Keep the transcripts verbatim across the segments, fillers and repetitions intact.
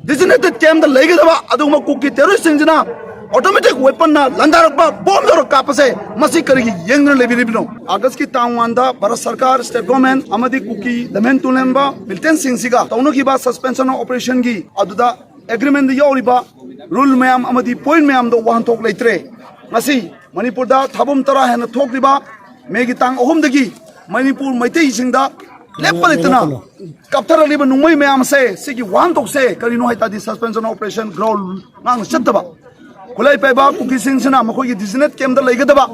Designated camp ꯇ ꯂꯩꯒꯗꯕ ꯑꯗꯨꯒꯨꯝꯕ ꯀꯨꯀꯤ terrorist ꯁꯤꯡꯁꯤꯅ automatic weapon ꯅ ꯂꯥꯟꯗꯥꯔꯛꯄ, bomb ꯌꯧꯔ ꯀꯥꯞꯄꯁꯦ, ꯃꯁꯤ ꯀꯔꯤꯒꯤ ꯌꯦꯡꯗꯨꯅ ꯂꯩꯕꯤꯔꯤꯕꯅꯣ? August ꯀꯤ ꯇꯥꯡ ꯋꯥꯟꯗ ꯚꯥꯔꯠ ꯁꯔꯀꯥꯔ, state government ꯑꯃꯗꯤ ꯀꯨꯀꯤ ꯂꯝꯍꯦꯟ ꯇꯨꯍꯦꯟꯕ militant ꯁꯤꯡꯁꯤꯒ ꯇꯧꯅꯈꯤꯕ suspension of operation ꯒꯤ ꯑꯗꯨꯗ agreement ꯇ ꯌꯥꯎꯔꯤꯕ rule ꯃꯌꯥꯝ ꯑꯃꯗꯤ point ꯃꯌꯥꯝꯗꯣ ꯋꯥꯍꯟꯊꯣꯛ ꯂꯩꯇ꯭ꯔꯦ꯫ ꯉꯁꯤ ꯃꯅꯤꯄꯨꯔꯗ ꯊꯥꯕꯝ ꯇꯔꯥ ꯍꯦꯟꯅ ꯊꯣꯛꯂꯤꯕ ꯃꯦꯒꯤ ꯇꯥꯡ ꯑꯍꯨꯝꯗꯒꯤ ꯃꯅꯤꯄꯨꯔ ꯃꯩꯇꯩꯁꯤꯡꯗ ꯂꯦꯞꯄ ꯂꯩꯇꯅ ꯀꯥꯞꯊꯔꯛꯂꯤꯕ ꯅꯣꯡꯃꯩ ꯃꯌꯥꯝ ꯑꯁꯦ, ꯁꯤꯒꯤ ꯋꯥꯍꯟꯊꯣꯛꯁꯦ ꯀꯔꯤꯅꯣ ꯍꯥꯏ ꯇꯥꯔꯗꯤ, suspension of operation, ground ꯉꯥꯛꯅ ꯆꯠꯇꯕ, ꯈꯨꯠꯂꯥꯏ ꯄꯥꯏꯕ ꯀꯨꯀꯤꯁꯤꯡꯁꯤꯅ ꯃꯈꯣꯏꯒꯤ designated camp ꯇ ꯂꯩꯒꯗꯕ,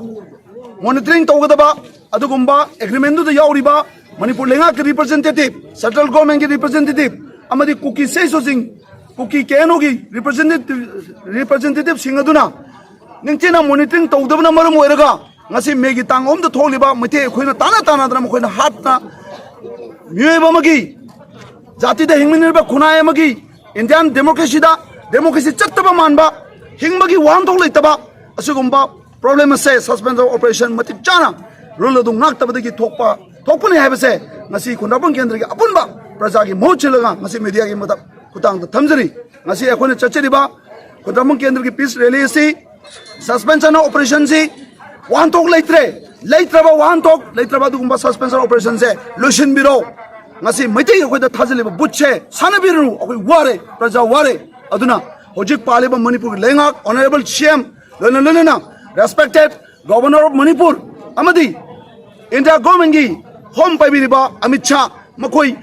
monitoring ꯇꯧꯒꯗꯕ, ꯑꯗꯨꯒꯨꯝꯕ agreement ꯗꯨꯗ ꯌꯥꯎꯔꯤꯕ ꯃꯅꯤꯄꯨꯔ ꯂꯩꯉꯥꯛꯀꯤ representative, central government ꯀꯤ representative ꯑꯃꯗꯤ ꯀꯨꯀꯤ ꯁꯦꯁꯣꯁꯤꯡ, ꯀꯨꯀꯤ ꯀꯦ ꯑꯦꯟ ꯑꯣ ꯒꯤ representative, representative ꯁꯤꯡ ꯑꯗꯨꯅ ꯅꯤꯡꯊꯤꯅ monitoring ꯇꯧꯗꯕꯅ ꯃꯔꯝ ꯑꯣꯏꯔꯒ ꯉꯁꯤ ꯃꯦꯒꯤ ꯇꯥꯡ ꯑꯍꯨꯝꯗ ꯊꯣꯛꯂꯤꯕ ꯃꯩꯇꯩ ꯑꯩꯈꯣꯏꯅ ꯇꯥꯟꯅ ꯇꯥꯟꯅꯗꯅ ꯃꯈꯣꯏꯅ ꯍꯥꯠꯇꯅ ꯃꯤꯑꯣꯏꯕ ꯑꯃꯒꯤ, ꯖꯥꯇꯤꯗ ꯍꯤꯡꯃꯤꯟꯅꯔꯤꯕ ꯈꯨꯟꯅꯥꯏ ꯑꯃꯒꯤ, Indian democracy ꯗ democracy ꯆꯠꯇꯕ ꯃꯥꯟꯕ, ꯍꯤꯡꯕꯒꯤ ꯋꯥꯍꯟꯊꯣꯛ ꯂꯩꯇꯕ, ꯑꯁꯤꯒꯨꯝꯕ problem ꯑꯁꯦ suspension of operation ꯃꯇꯤꯛ ꯆꯥꯅ rule ꯑꯗꯨ ꯉꯥꯛꯇꯕꯗꯒꯤ ꯊꯣꯛꯄ, ꯊꯣꯛꯄꯅꯤ ꯍꯥꯏꯕꯁꯦ ꯉꯁꯤ ꯈꯨꯟꯗ꯭ꯔꯥꯛꯄꯝ ꯀꯦꯟꯗ꯭ꯔꯒꯤ ꯑꯄꯨꯟꯕ ꯄ꯭ꯔꯖꯥꯒꯤ ꯃꯍꯨꯠ ꯁꯤꯜꯂꯒ ꯉꯁꯤ media ꯒꯤ ꯃꯊꯛ ꯈꯨꯠꯊꯥꯡꯗ ꯊꯝꯖꯔꯤ꯫ ꯉꯁꯤ ꯑꯩꯈꯣꯏꯅ ꯆꯠꯆꯔꯤꯕ ꯈꯨꯟꯗ꯭ꯔꯥꯛꯄꯝ ꯀꯦꯟꯗ꯭ꯔꯒꯤ peace rally ꯑꯁꯤ suspension of operation ꯁꯤ ꯋꯥꯍꯟꯊꯣꯛ ꯂꯩꯇ꯭ꯔꯦ, ꯂꯩꯇ꯭ꯔꯕ ꯋꯥꯍꯟꯊꯣꯛ ꯂꯩꯇ꯭ꯔꯕ ꯑꯗꯨꯒꯨꯝꯕ suspension of operation ꯁꯦ ꯂꯣꯏꯁꯤꯟꯕꯤꯔꯣ꯫ ꯉꯁꯤ ꯃꯩꯇꯩ ꯑꯩꯈꯣꯏꯗ ꯊꯥꯖꯤꯜꯂꯤꯕ ꯕꯨꯠꯁꯦ ꯁꯥꯟꯅꯕꯤꯔꯨꯅꯨ꯫ ꯑꯩꯈꯣꯏ ꯋꯥꯔꯦ, ꯄ꯭ꯔꯖꯥ ꯋꯥꯔꯦ꯫ ꯑꯗꯨꯅ ꯍꯧꯖꯤꯛ ꯄꯥꯜꯂꯤꯕ ꯃꯅꯤꯄꯨꯔꯒꯤ ꯂꯩꯉꯥꯛ, honourable C M, ꯂꯣꯏꯅ ꯂꯣꯏꯅꯅ respected Governor of Manipur ꯑꯃꯗꯤ India government ꯀꯤ home ꯄꯥꯏꯕꯤꯔꯤꯕ ꯑꯃꯤꯠ ꯁꯥꯍ, ꯃꯈꯣꯏ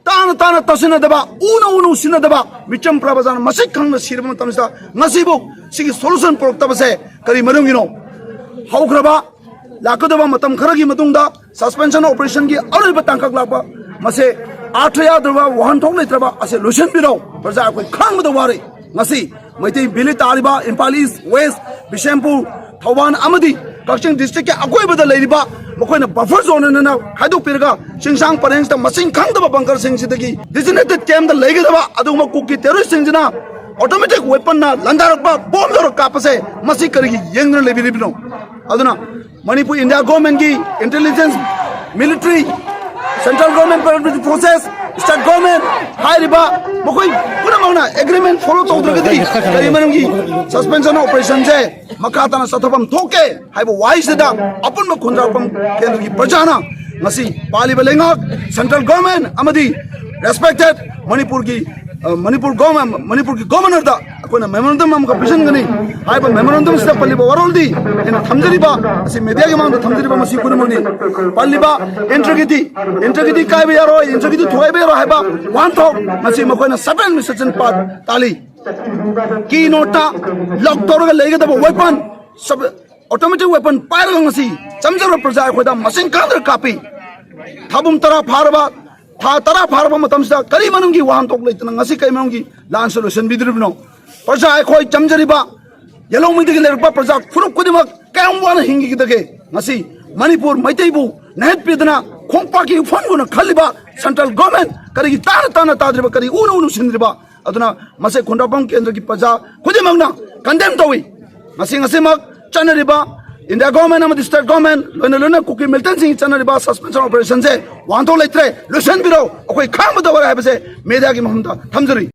ꯇꯥꯅ ꯇꯥꯅ ꯇꯥꯁꯤꯟꯅꯗꯕ, ꯎꯅ ꯎꯅ ꯎꯁꯤꯟꯅꯗꯕ, ꯃꯤꯆꯝ ꯄ꯭ꯔꯖꯥꯅ ꯃꯁꯤꯡ ꯈꯪꯅ ꯁꯤꯔꯕ ꯃꯇꯝꯁꯤꯗ ꯉꯁꯤꯕꯨ ꯁꯤꯒꯤ solution ꯄꯨꯔꯛꯇꯕꯁꯦ ꯀꯔꯤ ꯃꯔꯝꯒꯤꯅꯣ? ꯍꯧꯈ꯭ꯔꯕ ꯂꯥꯛꯀꯗꯕ ꯃꯇꯝ ꯈꯔꯒꯤ ꯃꯇꯨꯡꯗ suspension operation ꯒꯤ ꯑꯔꯣꯏꯕ ꯇꯥꯡꯀꯛ ꯂꯥꯛꯄ, ꯃꯁꯦ ꯑꯥꯔꯊ ꯌꯥꯎꯗ꯭ꯔꯕ, ꯋꯥꯍꯟꯊꯣꯛ ꯂꯩꯇ꯭ꯔꯕ ꯑꯁꯦ ꯂꯣꯏꯁꯤꯟꯕꯤꯔꯣ꯫ ꯄ꯭ꯔꯖꯥ ꯑꯩꯈꯣꯏ ꯈꯥꯡꯕꯗ ꯋꯥꯔꯦ꯫ ꯉꯁꯤ ꯃꯩꯇꯩ village ꯇꯥꯔꯤꯕ ꯏꯝꯐꯥꯜ East, West, ꯕꯤꯁꯦꯝꯄꯨꯔ, ꯊꯧꯕꯥꯜ ꯑꯃꯗꯤ ꯀꯛꯆꯤꯡ district ꯀꯤ ꯑꯀꯣꯏꯕꯗ ꯂꯩꯔꯤꯕ ꯃꯈꯣꯏꯅ buffer zone ꯑꯅ ꯈꯥꯏꯗꯣꯛꯄꯤꯔꯒ ꯆꯤꯡꯁꯥꯡ ꯄꯔꯦꯡꯁꯤꯗ ꯃꯁꯤꯡ ꯈꯪꯗꯕ bunker ꯁꯤꯡꯁꯤꯗꯒꯤ designated camp ꯇ ꯂꯩꯒꯗꯕ ꯑꯗꯨꯒꯨꯝꯕ ꯀꯨꯀꯤ terrorist ꯁꯤꯡꯁꯤꯅ automatic weapon ꯅ ꯂꯥꯟꯗꯥꯔꯛꯄ, bomb ꯌꯧꯔ ꯀꯥꯞꯄꯁꯦ, ꯃꯁꯤ ꯀꯔꯤꯒꯤ ꯌꯦꯡꯗꯨꯅ ꯂꯩꯕꯤꯔꯤꯕꯅꯣ? ꯑꯗꯨꯅ ꯃꯅꯤꯄꯨꯔ India government ꯀꯤ intelligence, military, central government, paramilitary forces, state government ꯍꯥꯏꯔꯤꯕ ꯃꯈꯣꯏ ꯄꯨꯝꯅꯃꯛ ꯑꯦꯒ꯭ꯔꯤꯃꯦꯟ ꯐꯣꯂꯣ ꯇꯧꯗ꯭ꯔꯒꯗꯤ ꯀꯔꯤ ꯃꯔꯝꯒꯤ ꯁꯁꯄꯦꯟꯁꯟ ꯑꯣꯄꯔꯦꯁꯟꯁꯦ ꯃꯈꯥ ꯇꯥꯅ ꯆꯠꯊꯐꯝ ꯊꯣꯛꯀꯦ ꯍꯥꯏꯕ ꯋꯥꯍꯩꯁꯤꯗ ꯑꯄꯨꯟꯕ ꯈꯨꯟꯗ꯭ꯔꯥꯛꯄꯝ ꯀꯦꯟꯗ꯭ꯔꯒꯤ ꯄ꯭ꯔꯖꯥꯅ ꯉꯁꯤ ꯄꯥꯜꯂꯤꯕ ꯂꯩꯉꯥꯛ, ꯁꯦꯟꯇ꯭ꯔꯦꯜ ꯒꯣꯔꯃꯦꯟ ꯑꯃꯗꯤ ꯔꯦꯁꯄꯦꯛꯇꯦꯠ ꯃꯅꯤꯄꯨꯔꯒꯤ, ꯑ, ꯃꯅꯤꯄꯨꯔ ꯒꯣꯔꯃꯦꯟ, ꯃꯅꯤꯄꯨꯔꯒꯤ ꯒꯣꯕꯔꯅꯔꯗ ꯑꯩꯈꯣꯏꯅ ꯃꯦꯃꯣꯔꯦꯟꯗꯝ ꯑꯃꯈꯛ ꯄꯤꯁꯤꯟꯒꯅꯤ꯫ ꯍꯥꯏꯔꯤꯕ ꯃꯦꯃꯣꯔꯦꯟꯗꯝꯁꯤꯗ ꯄꯜꯂꯤꯕ ꯋꯥꯔꯣꯜꯗꯤ ꯑꯩꯅ ꯊꯝꯖꯔꯤꯕ, ꯑꯁꯤ ꯃꯦꯗꯤꯌꯥꯒꯤ ꯃꯥꯡꯗ ꯊꯝꯖꯔꯤꯕ ꯃꯁꯤ ꯈꯨꯗꯤꯡꯃꯛꯅꯤ꯫ ꯄꯜꯂꯤꯕ ꯏꯟꯇ꯭ꯔꯤꯒ꯭ꯔꯤꯇꯤ, ꯏꯟꯇ꯭ꯔꯤꯒ꯭ꯔꯤꯇꯤ ꯀꯥꯏꯕ ꯌꯥꯔꯣꯏ, ꯏꯟꯇ꯭ꯔꯤꯒ꯭ꯔꯤꯇꯤ ꯊꯨꯒꯥꯏꯕ ꯌꯥꯔꯣꯏ ꯍꯥꯏꯕ ꯋꯥꯍꯟꯊꯣꯛ ꯉꯁꯤ ꯃꯈꯣꯏꯅ ꯁꯕꯦꯟ ꯑꯦꯗꯃꯤꯅꯤꯁꯇ꯭ꯔꯦꯁꯟ ꯄꯥꯔꯠ ꯇꯥꯜꯂꯤ꯫ ꯀꯤ ꯅꯣꯠꯇ ꯂꯣꯛ ꯇꯧꯔꯒ ꯂꯩꯒꯗꯕ ꯋꯦꯄꯟ, ꯑꯣꯇꯣꯃꯦꯇꯤꯛ ꯋꯦꯄꯟ ꯄꯥꯏꯔꯒ ꯉꯁꯤ ꯆꯝꯖꯔꯕ ꯄ꯭ꯔꯖꯥ ꯑꯩꯈꯣꯏꯗ ꯃꯁꯤꯡ ꯈꯪꯗꯅ ꯀꯥꯞꯄꯤ꯫ ꯊꯥꯕꯨꯝ ꯇꯔꯥ ꯐꯥꯔꯕ, ꯊꯥ ꯇꯔꯥ ꯐꯥꯔꯕ ꯃꯇꯝꯁꯤꯗ ꯀꯔꯤ ꯃꯅꯨꯡꯒꯤ ꯋꯥꯍꯟꯊꯣꯛ ꯂꯩꯇꯅ ꯉꯁꯤ ꯀꯔꯤ ꯃꯅꯨꯡꯒꯤ ꯂꯥꯟꯁꯦ ꯂꯣꯏꯁꯤꯟꯕꯤꯗ꯭ꯔꯤꯕꯅꯣ? ꯄ꯭ꯔꯖꯥ ꯑꯩꯈꯣꯏ ꯆꯝꯖꯔꯤꯕ ꯌꯦꯂꯣꯡꯃꯩꯗꯒꯤ ꯂꯩꯔꯛꯄ ꯄ꯭ꯔꯖꯥ ꯐꯨꯔꯨꯞ ꯈꯨꯗꯤꯡꯃꯛ ꯀꯌꯥꯝ ꯋꯥꯅ ꯍꯤꯡꯈꯤꯒꯗꯒꯦ? ꯉꯁꯤ ꯃꯅꯤꯄꯨꯔ ꯃꯩꯇꯩꯕꯨ ꯅꯩꯍꯠꯄꯤꯗꯅ ꯈꯣꯡꯄꯥꯛꯀꯤ ꯎꯐꯣꯟꯒꯨꯝꯅ ꯈꯜꯂꯤꯕ ꯁꯦꯟꯇ꯭ꯔꯦꯜ ꯒꯣꯔꯃꯦꯟ ꯀꯔꯤꯒꯤ ꯇꯥꯅ ꯇꯥꯅ ꯇꯥꯗ꯭ꯔꯤꯕ, ꯀꯔꯤ ꯎꯅ ꯎꯅ ꯎꯁꯤꯟꯗ꯭ꯔꯤꯕ? ꯑꯗꯨꯅ ꯃꯁꯤ ꯈꯨꯟꯗ꯭ꯔꯥꯛꯄꯝ ꯀꯦꯟꯗ꯭ꯔꯒꯤ ꯄ꯭ꯔꯖꯥ ꯈꯨꯗꯤꯡꯃꯛꯅ ꯀꯟꯗꯦꯝ ꯇꯧꯏ꯫ ꯉꯁꯤ ꯉꯁꯤꯃꯛ ꯆꯠꯅꯔꯤꯕ ꯏꯟꯗꯤꯌꯥ ꯒꯣꯔꯃꯦꯟ ꯑꯃꯗꯤ ꯁ꯭ꯇꯦꯠ ꯒꯣꯔꯃꯦꯟ, ꯂꯣꯏꯅ ꯂꯣꯏꯅ ꯀꯨꯀꯤ ꯃꯤꯂꯤꯇꯦꯟꯁꯤꯡꯒꯤ ꯆꯠꯅꯔꯤꯕ ꯁꯁꯄꯦꯟꯁꯟ ꯑꯣꯄꯔꯦꯁꯟꯁꯦ ꯋꯥꯍꯟꯊꯣꯛ ꯂꯩꯇ꯭ꯔꯦ, ꯂꯣꯏꯁꯤꯟꯕꯤꯔꯣ, ꯑꯩꯈꯣꯏ ꯈꯥꯡꯕ ꯇꯧꯔꯦ ꯍꯥꯏꯕꯁꯦ ꯃꯦꯗꯤꯌꯥꯒꯤ ꯃꯐꯝꯗ ꯊꯝꯖꯔꯤ꯫